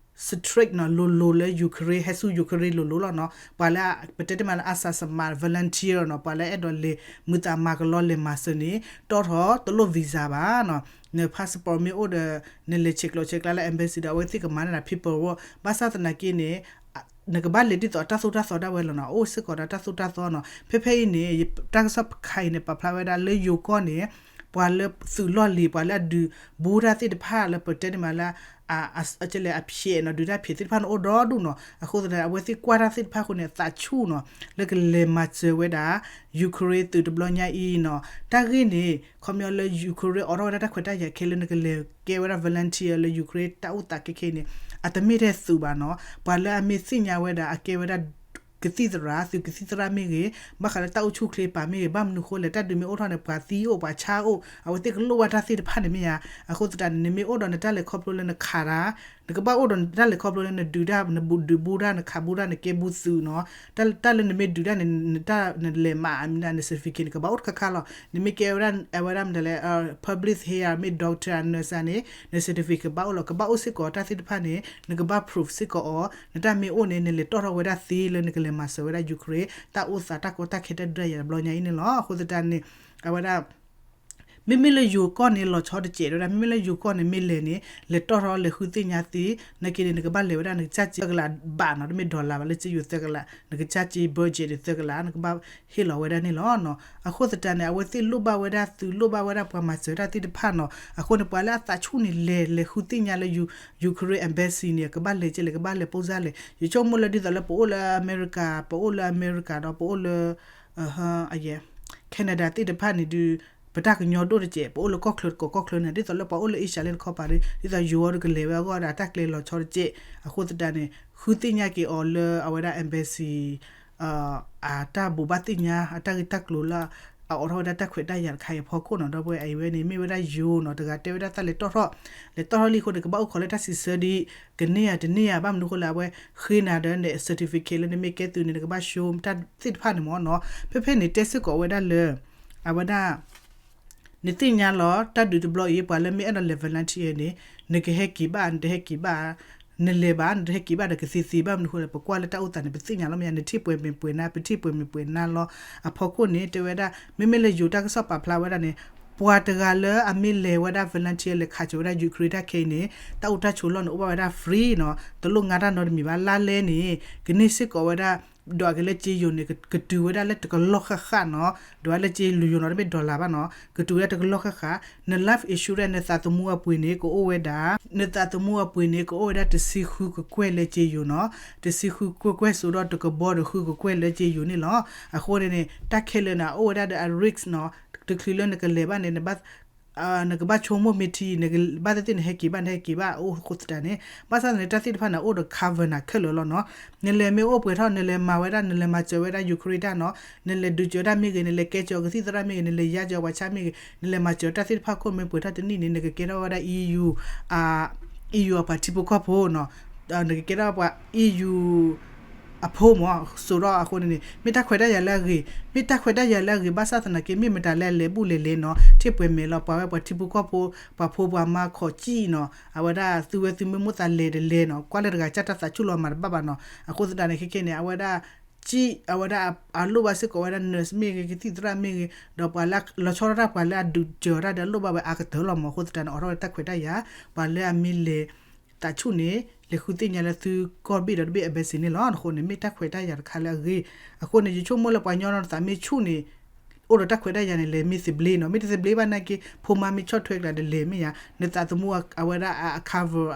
strict နီၤ လိၤလိၤလၢ Ukraine ဟဲဆူ Ukraine လိၤလိၤလီၤနီၤ. ပှၤလၢ ပတဲတ့ၢ်မးလၢ အစၤစမး volunteer နီၤ ပှၤလၢအဲၣ်ဒိးလဲၤမုာ်သးမၤကလီလဲၤမၤစၢၤန့ၣ် တီၣ်ထီၣ်တလိၣ် visa ဘၣ်နီၤ. န passport မ့ၢ်အိၣ်ဒီး နလဲၤဆဲးကျိးဆဲးကျိးလၢ embassy ဒီး အဝဲသ့ၣ်ကမၤန့ၢ်နၤ paperwork ဘၣ်ဆၣ်သနာ်က့န့ၣ် နကဘၣ်လဲၤဒ်သိးတၢ်သိၣ်တၢ်သီဒၣ်ဝဲလီၤနီၤ. အိၣ်စ့ၢ်ကီးဒီးတၢ်သိၣ်တၢ်သီနီၤ. ဖဲဖဲအံၤန့ၣ် တၢ်ကစီၣ်ခါအံၤန့ၣ် ပာ်ဖျါဝဲဒၣ်လၢယိၤကီၢ်န့ၣ် ပှၤလၢသုးလီၢ်လံၤ ပှၤလၢအဒုးဘူးတၢ်သ့ၣ်တဖၣ်လၢပတဲန့ၣ်မးလၢ အကလဲၣ် အဖျဲးနီၤ ဒုးတၢ်ဖျဲးသ့ၣ်တဖၣ်န့ၣ်အိၣ်ဒီဒူၣ်နီၤ. အဃိသတးန့ၣ် အဝဲသ့ၣ်ကွၢ်တၢ်သ့ၣ်တဖၣ်အဃိန့ၣ် အသးဆူၣ်နီၤ လၢကလဲၤမၤစၢၤဝဲဒၣ် Ukraine သုးတဘျီညါအံၤနီၤ. တၢ်ဂ့ၢ်န့ၣ် ခီပညီလၢ Ukraine အိးထီၣ်ဝဲဒၣ်တၢ်ခွဲးတၢ်ယာ်ခဲလၢာ် နကလဲၤကဲဝဲဒၣ် volunteer လၢ Ukraine တၢ်အိၣ်သးခဲခဲအံၤန့ၣ် အတမ့ၢ်ထဲသုးဘၣ်နီၤ. ပှၤလၢအမ့ၢ်သ့ၣ်ညါဝဲဒၣ် အကဲဝဲဒၣ် ကသံၣ်သရၣ် သုးကသံၣ်သရၣ်မ့ၢ်ဂ့ၤ ဘၣ်ဃးလၢတၢ်အိၣ်ဆူၣ်အိၣ်ချ့ပာ်မ့ၢ်ဂ့ၤ ဘၣ်မနုၤဃိလဲၣ် တၢ်ဒုးမ့ၢ်အိၣ်ထီၣ်န့ၣ် ပှၤသံအိၣ် ပှၤဆါအိၣ် အဝဲသ့ၣ်ကလိၣ်ဘၣ်တၢ်သ့ၣ်တဖၣ်န့ၣ်မ့ၢ်ဧါ. အဃိသတးန့ၣ် နမ့ၢ်အိၣ်ဒီးနတၢ်လဲၤခီဖျိလၢနခးတၢ် နကဘၣ်အိၣ်ဒီးနတၢ်လဲၤခီဖျိလၢနဒုးတၢ် နဒုးဘူးတၢ် နခးဘူးတၢ် နကဲဘူးသုးနီၤ. တၢ်လၢနမ့ၢ်ဒုးတၢ်န့ၣ် နတၢ်နလဲၤမၤအမနုၤ န certificate န့ၣ် ကဘၣ်အိၣ်တခါခါလီၤ. နမ့ၢ်ကဲဝဲဒၣ် အဝဲဒၣ်မတၤလဲၣ် public ဟ့ဧါ မ့ၢ် doctor nurse န့ၣ် န certificate ကဘၣ်အိၣ်လီၤ. ကဘၣ်အိၣ်စ့ၢ်ကီးတၢ်သ့ၣ်တဖၣ်န့ၣ် နကဘၣ် proof စ့ၢ်ကီးအီၤ နတၢ်မ့ၢ်အိၣ်န့ၣ် နလဲၤတီၣ်ထီၣ်ဝဲဒၣ်သ့လၢနကလဲၤမၤစၢၤဝဲဒၣ် Ukraine တၢ်အိၣ်သးတၢ်ကီတၢ်ခဲတၢ်ဒုးတၢ်ယၤတဘျီညါအံၤန့ၣ်လီၤ. အဃိသတးန့ၣ် အဝဲဒၣ် မ့မ့ၢ်လၢယိၤကီၢ်န့ၣ် လီၤဆီတစဲးတဝဲဒၣ် မ့မ့ၢ်လၢယိၤကီၢ်န့ၣ် မ့ၢ်လဲၤန့ၣ် လဲၤတီၣ်ထီၣ်လဲၤဃုသ့ၣ်ညါသ့ နာ်က့န့ၣ် နကဘၣ်လဲၤဝဲဒၣ်နကစၢ်စ့သၢကလးဘးနီၤ တမ့ၢ် dollar ဘၣ် လၢစ့ယိၤသၢကလး နကစၢ်စ့ budget န့ၣ်သၢကလး နကဘၣ်ဟ့ၣ်လီၤဝဲဒၣ်န့ၣ်လီၤ. အဃိသတးန့ၣ် အဝဲသ့ၣ်လိၣ်ဘၣ်ဝဲဒၣ်သုး လိၣ်ဘၣ်ဝဲဒၣ်ပှၤမၤစၢၤတၢ်သ့ၣ်တဖၣ်နီၤ. အဃိန့ၣ် ပှၤလၢအသးဆူၣ်န့ၣ် လဲၤလဲၤဃုသ့ၣ်ညါလၢ Ukraine embassy န့ၣ် ကဘၣ်လဲၤကဲလဲၣ် ကဘၣ်လဲၤပိၣ်စၢ်လဲၣ်. ယဆိကမိၣ်လၢဒ်သိးလၢပအိၣ်လၢအမဲရကၤ ပအိၣ်လၢအမဲရကၤဒီး ပအိၣ်လၢ Canada သ့ၣ်တဖၣ်န့ၣ်ဒုး ပတၢ်ကညီဒိၣ်တစဲး ပအိၣ်လၢကီၢ်ချၢတကိးကီၢ်ချၢန့ၣ် ဒ်သိးလၢပှၤအိၣ်လၢ Asia လၢတခီပၤဒီး ဒ်သိးယိၤအီၤဒီးကလဲၤဝဲအဂီၢ်ဒီး အတၢ်ကျဲလီၤဆီတစဲး အဃိသတးန့ၣ် ဃုသ့ၣ်ညါက့ၤအီၤလၢအဝဲဒၣ် embassy အတၢ်ဘိးဘၣ်သ့ၣ်ညါ အတၢ်ဂ့ၢ်တၢ်ကျိၤလၢ အအိးထီၣ်ဝဲဒၣ်တၢ်ခွဲးတၢ်ယာ်တခါအံၤအဖီခိၣ်နီၤ ဒီပုၢ်ဝဲၢ် အံၤဝဲန့ၣ်မ့ၢ်ဝဲဒၣ်ယိၤနီၤ တဂၤတဲဝဲဒၣ်တၢ်လဲၤတီၣ်ထီၣ် လဲၤတီၣ်ထီၣ်လံအဃိန့ၣ် ကဘၣ်အိၣ်ခိးလၢတၢ်စံးဆၢဒ် ကန့ၢ်ဧါတန့ၢ်ဧါ ဘၣ်မနုၤအဃိလဲၣ် အဝဲဃ့နၤဒီးန certificate လၢနမ့ၢ်ကဲသုးန့ၣ် နကဘၣ် show တၢ်သ့ၣ်တဖၣ်န့ၣ်မ့ၢ်နီၤ ဖဲဖဲန့ၣ်တဲစ့ၢ်ကီးဝဲဒၣ်လၢ အဝဲဒၣ် နသ့ၣ်ညါလီၤ တၢ်ဒုးတဘျီအံၤ ပှၤလၢမ့ၢ်အဲၣ်ဒိးလဲၤ volunteer န့ၣ် နကဟဲက့ၤဘၣ် နတဟဲက့ၤဘၣ် နလဲၤဘၣ် နတဟဲက့ၤဘၣ်ဒီးကသ့သ့ ဘၣ်မနုၤအဃိလဲၣ် ပကွၢ်လၢတၢ်အိၣ်သးန့ၣ် ပသ့ၣ်ညါလီၤမ့ၢ်ဧါ နထံၣ်ပှဲၤမ့ၢ်ပှဲၤနါ ပထံၣ်ပှဲၤမ့ၢ်ပှဲၤနါလီၤ အဖီခိၣ်န့ၣ် တဲဝဲဒၣ် မ့မ့ၢ်လၢယိၤတၢ်ကစီၣ်ပာ်ဖျါဝဲဒၣ်န့ၣ် ပှၤတဂၤလၢအမ့ၢ်လဲၤဝဲဒၣ် volunteer လဲၤခးစၢၤဝဲဒၣ် Ukraine တၢ်ခဲအံၤန့ၣ် တၢ်အိၣ်တၢ်ဆိးလီၢ်န့ၣ် အိၣ်ဘၣ်ဝဲဒၣ် free နီၤ တလိၣ်ငါတၢ်နီတမံၤဘၣ် လါလဲန့ၣ် ကန့ၢ်စ့ၢ်ကီးဝဲဒၣ် ဒွးက့ၤလၢစ့ယိၤန့ၣ် ကတုၤဝဲဒၣ်လၢတကလီၢ်ဃၣ်ဃၣ်နီၤ ဒွးလၢစ့ယိၤနီၤ တမ့ၢ် dollar ဘၣ်နီၤ ကတုၤဝဲဒၣ်တကလီၢ်ဃၣ်ဃၣ် န life insurance နသးသမူအပှ့ၤန့ၣ် ကအိၣ်ဝဲဒၣ် နသးသမူအပှ့ၤန့ၣ် ကအိၣ်ဝဲဒၣ်တဆံဃုကကွဲၢ်လၢစ့ယိၤနီၤ တဆံဃုကကွဲၢ်ကကွဲၢ်စိဒီးတကဘီဒီးဃုကကွဲၢ်လၢစ့ယိၤန့ၣ်လီၤ အဃိန့ၣ်န့ၣ် တၢ်ခဲလၢာ်န့ၣ် အအိၣ်ဝဲဒၣ်ဒီးအ risk နီၤ တချုးလၢနကလဲၤဘၣ်န့ၣ် နကဘၣ်ဆိကမိၣ်မ့ၢ်ထံ နကဘၣ်သ့ၣ်သ့ၣ်နဟဲက့ၤဘၣ် နဟဲက့ၤဘၣ် အအိၣ်အဃိသတးန့ၣ် ဘၣ်ဆၣ်သနာ်က့ တၢ်သ့ၣ်တဖၣ်န့ၣ် အအိၣ်ဒီး cover နၤခဲလၢာ်လီၤနီၤ နလဲၤမ့ၢ်အိၣ်ပှဲၤထီၣ် နလဲၤမၤဝဲဒၣ် နလဲၤမၤစၢၤဝဲဒၣ် Ukraine တၢ်နီၤ နလဲၤဒုးစၢၤတၢ်မ့ၢ်ဂ့ၤ နလဲၤကဲစၢၤကသံၣ်သရၣ်မ့ၢ်ဂ့ၤ နလဲၤယါစၢၤပှၤဆါမ့ၢ်ဂ့ၤ နလဲၤမၤစၢၤတၢ်သ့ၣ်တဖၣ်ခိၣ်မ့ၢ်ပှဲၤထီၣ်တနံၣ်န့ၣ် နကကဲထီၣ်ဝဲဒၣ် EU အ EU အပှၤထံဖိကီၢ်ဖိနီၤ နကကဲထီၣ်ပှၤ EU အဖိမး စိာ်ထီၣ်အဃိန့ၣ်န့ၣ် မ့ၢ်တၢ်ခွဲးတၢ်ယာ်လၢအဂ့ၤ မ့ၢ်တၢ်ခွဲးတၢ်ယာ်လၢအဂ့ၤ ဘၣ်ဆၣ်သနာ်က့ မ့ၢ်မတၤလၢအလဲၤဘူၣ်လဲၤလဲၤနီၤ ထံၣ်ပှဲၤမဲာ်လီၤ ပှၤဝဲပှၤထံဖိကီၢ်ဖိ ပှၤဖိပှၤမါခီၣ်ကံၣ်နီၤ အဝဲဒၣ်သုဝဲသုမ့ၢ်မိၣ်သးလဲၤတလဲၤနီၤ ကွၢ်လၢတဂၤစၢ်တၢ်သးဆူၣ်လီၤမၤတဘၣ်ဘၣ်နီၤ အဃိသတးန့ၣ် ခဲခဲန့ၣ် အဝဲဒၣ် ကံၣ် အဝဲဒၣ်အလိၣ်ဘၣ်စ့ၢ်ကီးဝဲဒၣ် nurse မ့ၢ်ဂ့ၤ ကသံၣ်သရၣ်မ့ၢ်ဂ့ၤ ဒီးပှၤလၢလီၤဆီဒၣ်တၢ် ပှၤလၢအဒုးစၢၤတၢ်ဒီးအလိၣ်ဘၣ်ဝဲအါကတၢၢ်လီၤမး အဃိသတးန့ၣ် အိးထီၣ်ဝဲတၢ်ခွဲးတၢ်ယာ် ပှၤလၢအမ့ၢ်လဲၤ သးဆူၣ်န့ၣ် လဲၤဃုသ့ၣ်ညါလၢသုကီၢ်တဘ့ၣ်ဒီးတဘ့ၣ် embassy န့ၣ်လီၤ. အဃိန့ၣ် မ့ၢ်တၢ်ခွဲးတၢ်ယာ်တခါလၢအဂ့ၤ. အဃိန့ၣ် ယဆိကမိၣ်လၢပှၤကညီနီၤ သးမ့ၢ်ဆူၣ်န့ၣ် အိၣ်ဒီးတၢ်ခွဲးတၢ်ယာ်န့ၣ် လဲၤမ့ၢ်သဘျ့နီၤ, မ့ၢ်တသဘျ့ဘၣ်နာ်က့ ဖိမါမ့ၢ်ဆီၣ်ထွဲကျါဒီးလဲၤမ့ၢ်ယါ, နသးသမူအဝဲဒၣ်အ cover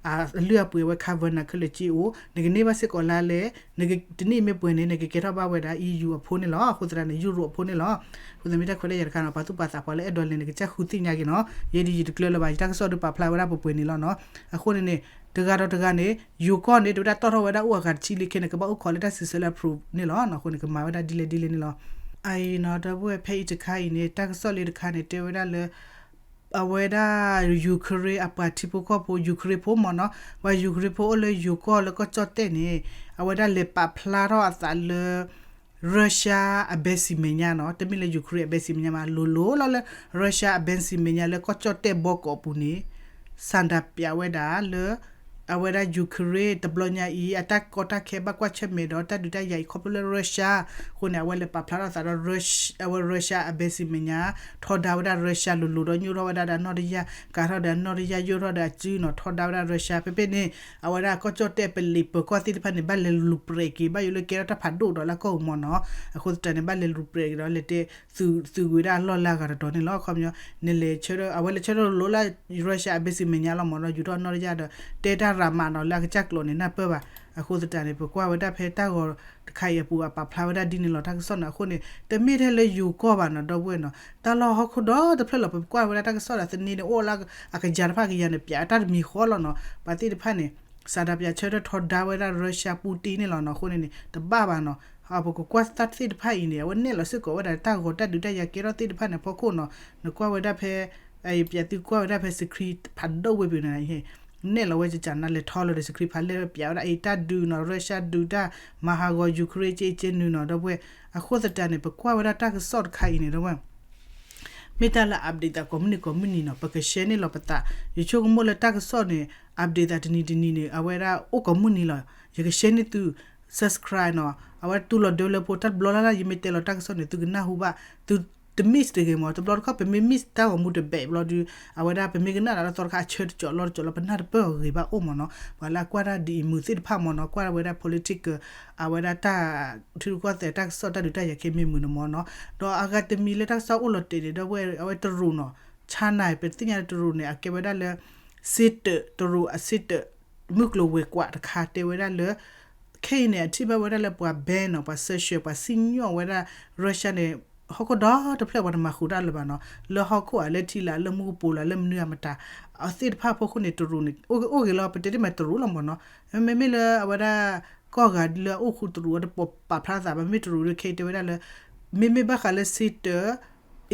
အလုၢ်အပှ့ၤအဝဲ cover နၤခဲလၢာ်က့အိၣ်, နကန့ၢ်ဘၣ်စ့ၢ်ကီးလါလဲၣ်, နကတနံၣ်မ့ၢ်ပှဲၤန့ၣ် နကကဲထီၣ်ဘၣ်ဝဲဒၣ် EU အဖိန့ၣ်လီၤ. အဃိသတးန့ၣ် ယူရိးအဖိန့ၣ်လီၤ. အဃိသတးမ့ၢ်တၢ်ခွဲးတၢ်ယာ်တခါနီၤ ပှၤသူၣ်ပှၤသးပှၤလၢအဲၣ်ဒိးလဲၤန့ၣ် ကစၢ်ဃုသ့ၣ်ညါက့ၤနီၤ, ယဲဒ်ယတကျၢၤလၢၤဘၣ် ယတၢ်ကစီၣ်ဒုးပာ်ဖျါဝဲဒၣ်ပှဲၤပှဲၤန့ၣ်လီၤနီၤ. အဃိန့ၣ်န့ၣ် တဂၤဒီးတဂၤန့ၣ် ယိၤကီၢ်န့ၣ် တဝဲဒၣ်တီၣ်ထီၣ်ဝဲဒၣ်အိၣ်အဂၤတဆံလံခဲန့ၣ် ကဘၣ်အိၣ်ခိးလၢတၢ်စံးဆၢလၢ approve န့ၣ်လီၤ. အဃိန့ၣ် ကမၤဝဲဒၣ်ဒ်လဲၣ်ဒ်လဲၣ်န့ၣ်လီၤ. အအံၤနီၤ ဒီပုၢ်ဝဲၢ် ဖဲအံၤတခါအံၤန့ၣ် တၢ်ကစီၣ်လၢတခါန့ၣ် တဲဝဲဒၣ်လၢ အဝဲဒၣ် Ukraine အပှၤထံဖိကီၢ်ဖိ Ukraine ဖိမ့ၢ်နီၤ, ပှၤ Ukraine ဖိအိၣ်လၢယိၤကီၢ်လၢကီၢ်ကၠီၣ်တဲၣ်န့ၣ် အဝဲဒၣ်လဲၤပာ်ဖျါထီၣ်အသးလၢ Russia embassy မဲာ်ညါနီၤ, တမ့ၢ်လၢ Ukraine embassy မဲာ်ညါမး လိၤလိၤလီၤလၢ Russia embassy မဲာ်ညါလၢကီၢ်ကၠီၣ်တဲၣ်ဘီကီးပူၤန့ၣ် စၤဒၤပၠးဝဲဒၣ်လၢ အဝဲဒၣ် Ukraine တဘျီညါအံၤ အတၢ်ကီတၢ်ခဲဘၣ်ကွၢ်ဆၢၣ်မဲာ်ဒီးတၢ်ဒုးတၢ်ယၤအံၤခီဖျိလၢ Russia အဃိန့ၣ် အဝဲလဲၤပာ်ဖျါထီၣ်သးဒီး အဝဲ Russia embassy မဲာ်ညါ ထီဒါဝဲဒၣ် Russia လိၤလိၤဒီးညိၣ်ထီၣ်ဝဲဒၣ်ဒီးအနီၣ်တယၢ် ကၤထီၣ်ဒီးအနီၣ်တယၢ် ယိၣ်ထီၣ်ဒီးအစုနီၤ ထီဒါဝဲဒၣ် Russia ဖဲဖဲန့ၣ် အဝဲဒၣ်ကီၢ်ကၠီၣ်တဲၣ်ပလံးပၢၤကီၢ်သ့ၣ်တဖၣ်န့ၣ် ဘၣ်လဲၤလူၤပြဲးက့ၤ ဘၣ်ယိၣ်လၢကဲထီၣ်တၢ်ဖးဒိၣ်ဒီးလၢကီၢ်ပူၤမ့ၢ်နီၤ, အဃိသတးန့ၣ် ဘၣ်လဲၤလူၤပြဲးက့ၤဒီးလဲၤတဲ သုးကွံာ်ဝဲဒၣ်အလီၢ်လၢအဂၤတတီၤန့ၣ်လီၤ. ခီပညီ နလဲၤဆၢထၢၣ် အဝဲလဲၤဆၢထၢၣ်လိၤလၢ Russia embassy မဲာ်ညါလီၤမ့ၢ်နီၤ, ယူၤထီၣ်အနီၣ်တယၢ်ဒီး တဲတၢ်ရၤမးနီၤ လၢအကစၢ်ကျိာ်န့ၣ် နၢ်ပၢၢ်ဘၣ်. အဃိသတးန့ၣ် ပကွၢ်ဝဲဒၣ်ဖဲတၢ်ဂီၤတခါအံၤအပူၤ အပာ်ဖျါဝဲဒၣ်ဒ်န့ၣ်လီၤ တၢ်ကစီၣ်န့ၣ်. အဃိန့ၣ် တမ့ၢ်ထဲလၢယိၤကီၢ်ဘၣ်နီၤ ဒီပုၢ်ဝဲၢ်နီၤ, တၢ်လီၢ်ဟီၣ်ခိၣ်ဒီတဖျၢၣ်လီၤ ပကွၢ်ဝဲဒၣ်တၢ်ကစီၣ်ဒီးသန့န့ၣ် အိၣ်လၢအကယၤတဖၣ်ကယၤန့ၣ် ပၠးတၢ်တမံၤဃီလီၤနီၤ, ပှၤသ့ၣ်တဖၣ်န့ၣ် စၤဒၤပၠးဆၢထၢၣ်ထီဒါဝဲဒၣ် Russia Putin န့ၣ်လီၤနီၤ. အဃိန့ၣ်န့ၣ် တဘၣ်ဘၣ်နီၤ, ပကကွၢ်တၢ်သ့ၣ်တဖၣ်အံၤန့ၣ် အဝဲနဲၣ်လီၤစ့ၢ်ကီးဝဲဒၣ်တၢ်ဂီၤတၢ်ဒုးတၢ်ယၤကဲထီၣ်သ့ၣ်တဖၣ်န့ၣ် အဖီခိၣ်နီၤ, နကွၢ်ဝဲဒၣ်ဖဲ ပၠးသုကွၢ်ဝဲဒၣ်ဖဲ screen ဖးဒိၣ်ဝဲပူၤန့ၣ် နဲၣ်လီၤဝဲကကနၤလဲၤထီလီၤဒီး screen ဖးလဲၢ်ပၠးဝဲဒၣ်အံၤ တၢ်ဒုးနီၤ Russia ဒုးတၢ်မၤဟးဂီၤ Ukraine က့က့နုာ်နီၤ ဒီပုၢ်ဝဲၢ်. အဃိသတးန့ၣ် ပကွၢ်ဝဲဒၣ်တၢ်ကစီၣ်တခါအံၤန့ၣ် ဒီပုၢ်ဝဲၢ် မ့ၢ်တၢ်လၢ update သးကိးမုၢ်နံၤကိးမုၢ်နံၤနီၤ ပက share န့ၢ်လီၤပသး, ယဆိကမိၣ်လၢတၢ်ကစီၣ်န့ၣ် update သးတနံၤတနံၤန့ၣ် အဝဲဒၣ်အိၣ်ကိးမုၢ်နံၤလီၤ. ယက share န့ၢ်သု subscribe နီၤ, အဝဲတူၢ်လိာ်ဒၢလၢဖိ တၢ်တဘျီလၢ်လၢ် ယမ့ၢ်တဲလီၤတၢ်ကစီၣ်န့ၣ် သုကနၢ်ဟူဘၣ်, သုတ miss တဂ့ၤမ့ၢ် တဘျီတခီၣ် ပမ့ၢ် miss တၢ်ဂီၤမူတဘဲးဘျီဒီး အဝဲဒၣ်ပမ့ၢ်ကနၣ်ဒီးသီတခါအဆၢတကၠီၤလီၢ်တကၠီၤလီၤ ပနၢ်တပၢၢ်အီၤဂ့ၤဘၣ်အိၣ်မ့ၢ်နီၤ, ပှၤလၢအကွၢ်တၢ်ဒ်အံၤမုာ်သ့ၣ်တဖၣ်မ့ၢ်နီၤ ကွၢ်ဝဲဒၣ် political အဝဲဒၣ်တၢ် ထံရူၢ်ကီၢ်သဲးတၢ်ကစီၣ်တၢ်ဒုးတၢ်ယၤခဲမ့ၢ်မုာ်န့ၣ်မ့ၢ်နီၤ, ဒီးအဂၤတမံၤလၢတၢ်ကစီၣ်အိၣ်လီၤတဲာ်န့ၣ် ဒီပုၢ်ဝဲၢ် အဝဲတရူးနီၤ, China ပသ့ၣ်ညါလၢတရူးန့ၣ် အကဲဝဲဒၣ်လၢ စ့တၢး တရူးအစ့တၢး မုၢ်ကျိၤဝဲၤကွာ်တခါတဲဝဲဒၣ်လၢ ခဲအံၤန့ၣ် အထံၣ်ဘၣ်ဝဲဒၣ်လၢပှၤ ban နီၤ ပှၤ sanction ပှၤစံၣ်ညီၣ်ဝဲဒၣ် Russia န့ၣ် ဟီၣ်ခိၣ်ဒီတဖျၢၣ်ပှၤတမၤဃုာ်တၢ်လၢၤဘၣ်နီၤ, လၢဟီၣ်ခိၣ်ဧါ လၢထံလာ် လၢမူကပိာ်လာ် လၢမနုၤအမတၤ အသ့ၣ်တဖၣ်အဖီခိၣ်န့ၣ် တရူးန့ၣ် အိၣ်ဂ့ၤလီၤ ပတဲတ့ၢ်မးတရူးလီၤမ့ၢ်နီၤ, မ့မ့ၢ်လၢအဝဲဒၣ် ကီၢ်ဂၤဒ်လၢအအိၣ်ဃုာ်တရူးအတပာ်ဖျါသးဘၣ် မ့မ့ၢ်တရူးဒီးခဲအံၤတဲဝဲဒၣ်လၢ မ့မ့ၢ်ဘၣ်ဃးလၢစ့တၢး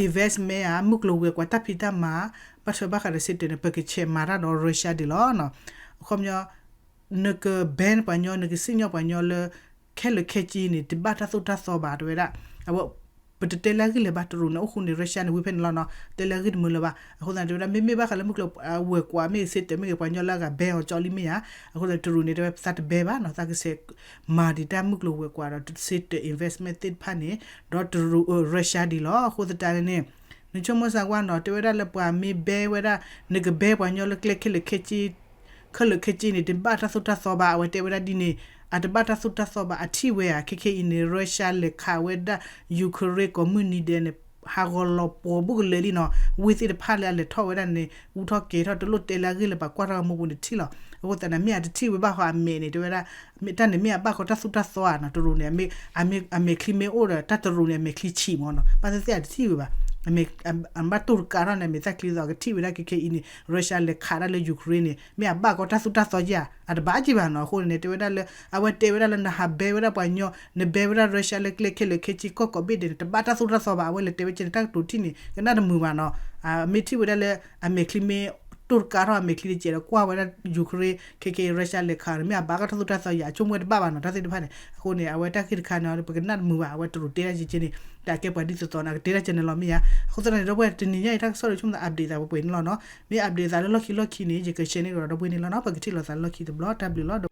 investment ဧါ မုၢ်ကျိၤဝဲၤကွာ်တၢ်ဖံးတၢ်မၤ ဘၣ်ထွဲဘၣ်ဃးဒီးစ့တၢးန့ၣ် ပကဆဲးမၤတၢ်ဒီး Russia ဒံးလီၤနီၤ, အခီပညီ နက ban ပှၤညီ နကစံၣ်ညီၣ်ပှၤညီလၢ ခဲလၢာ်ခဲဆ့န့ၣ် တဘၣ်တၢ်သိၣ်တၢ်သီဘၣ် တဲဝဲဒၣ်, အဝဲ ပတတဲလၢအဂ့ၢ်လၢၤဘၣ် တရူးန့ၣ် အိၣ်ဃုာ်န့ၣ် Russia န့ၣ် ဝံၤဖဲန့ၣ်လီၤနီၤ တဲလၢအဂ့ၢ်တမုာ်လၢၤဘၣ်, အဃိသတးန့ၣ် တဲဝဲဒၣ် မ့မ့ၢ်ဘၣ်ဃးလၢမုၢ်ကျိၤဝဲၤကွာ်မ့ၢ်ဂ့ၤ စ့တၢးမ့ၢ်ဂ့ၤ ပှၤညီလၢအဂၤ ban အီၤကၠီလံမ့ၢ်ဧါ, အဃိသတးန့ၣ် တရူးန့ၣ် တဲဝဲသးတ ban ဘၣ်နီၤ သးကဆဲး မၤဒံးတၢ်မုၢ်ကျိၤဝဲၤကွာ်ဒီးစ့တၢး investment သ့ၣ်တဖၣ်န့ၣ် ဒီးတရူး Russia ဒံးလီၤ, အဃိသတးန့ၣ် နဆိကမိၣ်စၢ်ကွၢ်နီၤ တဲဝဲဒၣ်လၢပှၤမ့ၢ် ban ဝဲဒၣ် နက ban ပှၤညီလၢကျဲခဲလၢာ်ခဲဆ့ ခဲလၢာ်ခဲဆ့န့ၣ် တဘၣ်တၢ်သိၣ်တၢ်သီဘၣ် အဝဲတဲဝဲဒၣ်ဒ်န့ၣ်, အတဘၣ်တၢ်သိၣ်တၢ်သီဘၣ် အထံၣ်ဝဲဧါ ခဲခဲအံၤန့ၣ် Russia လဲၤခးဝဲဒၣ် Ukraine ကိးမုၢ်နံၤဒဲးန့ၣ် ဟးဂီၤလီၤပှီၤဘူးကလၢာ်လံနီၤ, ဝ့ၢ်သ့ၣ်တဖၣ်လၢအလဲၤထီၣ်ဝဲဒၣ်န့ၣ် အူထီၣ်ကဲၤထီၣ် တလိၣ်တဲလၢအဂ့ၢ်လၢၤဘၣ် ကွၢ်ထီၣ်ဂီၤမူပူၤန့ၣ်ထံၣ်လီၤ, အဃိသတးန့ၣ် မ့ၢ်အတထံၣ်ဝဲဘၣ်ဃီအမဲာ်န့ၣ် တဲဝဲဒၣ် တၢ်န့ၣ်မ့ၢ်အဘၣ်ဃီတၢ်သိၣ်တၢ်သီဧါနီၤ တရူးန့ၣ် အမဲာ်ချံမ့ၢ်အိၣ်ဒီး တၢ်တရူးန့ၣ် အမဲာ်ချံဆံးမ့ၢ်နီၤ ဘၣ်သ့ၣ်သ့ၣ်အတထံၣ်ဝဲဘၣ် အဘၣ်တိၢ်တကးထီၣ်န့ၣ် အမဲာ်သၣ်ချံသီ ကထံၣ်ဝဲဒၣ်ခဲခဲအံၤန့ၣ် Russia လဲၤခးတၢ်လၢ Ukraine န့ၣ် မ့ၢ်အဘၣ်ဃီတၢ်သိၣ်တၢ်သီဧါ အတဘၣ်က့ၤဘၣ်နီၤ, အဃိန့ၣ် တဲဝဲဒၣ်လၢ အဝဲတဲဝဲဒၣ်လၢနဟး ban ဝဲဒၣ်ပှၤညီ န ban ဝဲဒၣ် Russia လၢကျဲခဲလၢာ်ခဲဆ့ကီၢ်ကိးဘ့ၣ်ဒဲးန့ၣ် တဘၣ်တၢ်သိၣ်တၢ်သီဘၣ် အဝဲလဲၤတဲဝဲကဲန့ၣ် တၢ်ကတိၤထံၣ်န့ၣ် ကနၣ်တမုာ်ဘၣ်နီၤ, မ့ၢ်ထံၣ်ဝဲဒၣ်လၢ အမဲာ်ချံမ့ၢ် တိၢ်တကးထီၣ်အမဲာ်ချံတကဲးဒီး ကွၢ်ဝဲဒၣ် Ukraine ခဲခဲ Russia လဲၤခးန့ၣ် မ့ၢ်အဘၣ်ဃီတၢ်သိၣ်တၢ်သီဧါ အဆိကမိၣ်ဝဲတဘၣ်ဘၣ်နီၤ တၢ်သ့ၣ်တဖၣ်န့ၣ်, အဃိန့ၣ် အဝဲတၢ်ဂ့ၢ်တခါန့ၣ် ပကနၣ်တမုာ်ဘၣ် အဝဲတရူးတဲဒၣ်ကဲကဲန့ၣ် တၢ်ကဲပှၤဒ်သိးသိးန့ၣ် ကတဲဒၣ်ကဲန့ၣ်လီၤမ့ၢ်ဧါ, အဃိသတးန့ၣ် ဒီပုၢ်ဝဲၢ် တနံၤညါအံၤတၢ်ကစီၣ်ဒီးဆိကမိၣ်သး update သးပှဲၤပှဲၤန့ၣ်လီၤနီၤ, မ့ၢ် update သးလၢလီၢ်ခံလီၢ်ခံန့ၣ် ယက share န့ၢ်ကဒီးဒီပုၢ်ဝဲၢ်န့ၣ်လီၤနီၤ, ပကထံၣ်လိာ်သးလၢလီၢ်ခံတဘျီ တၢ်ဘျုးလီၤ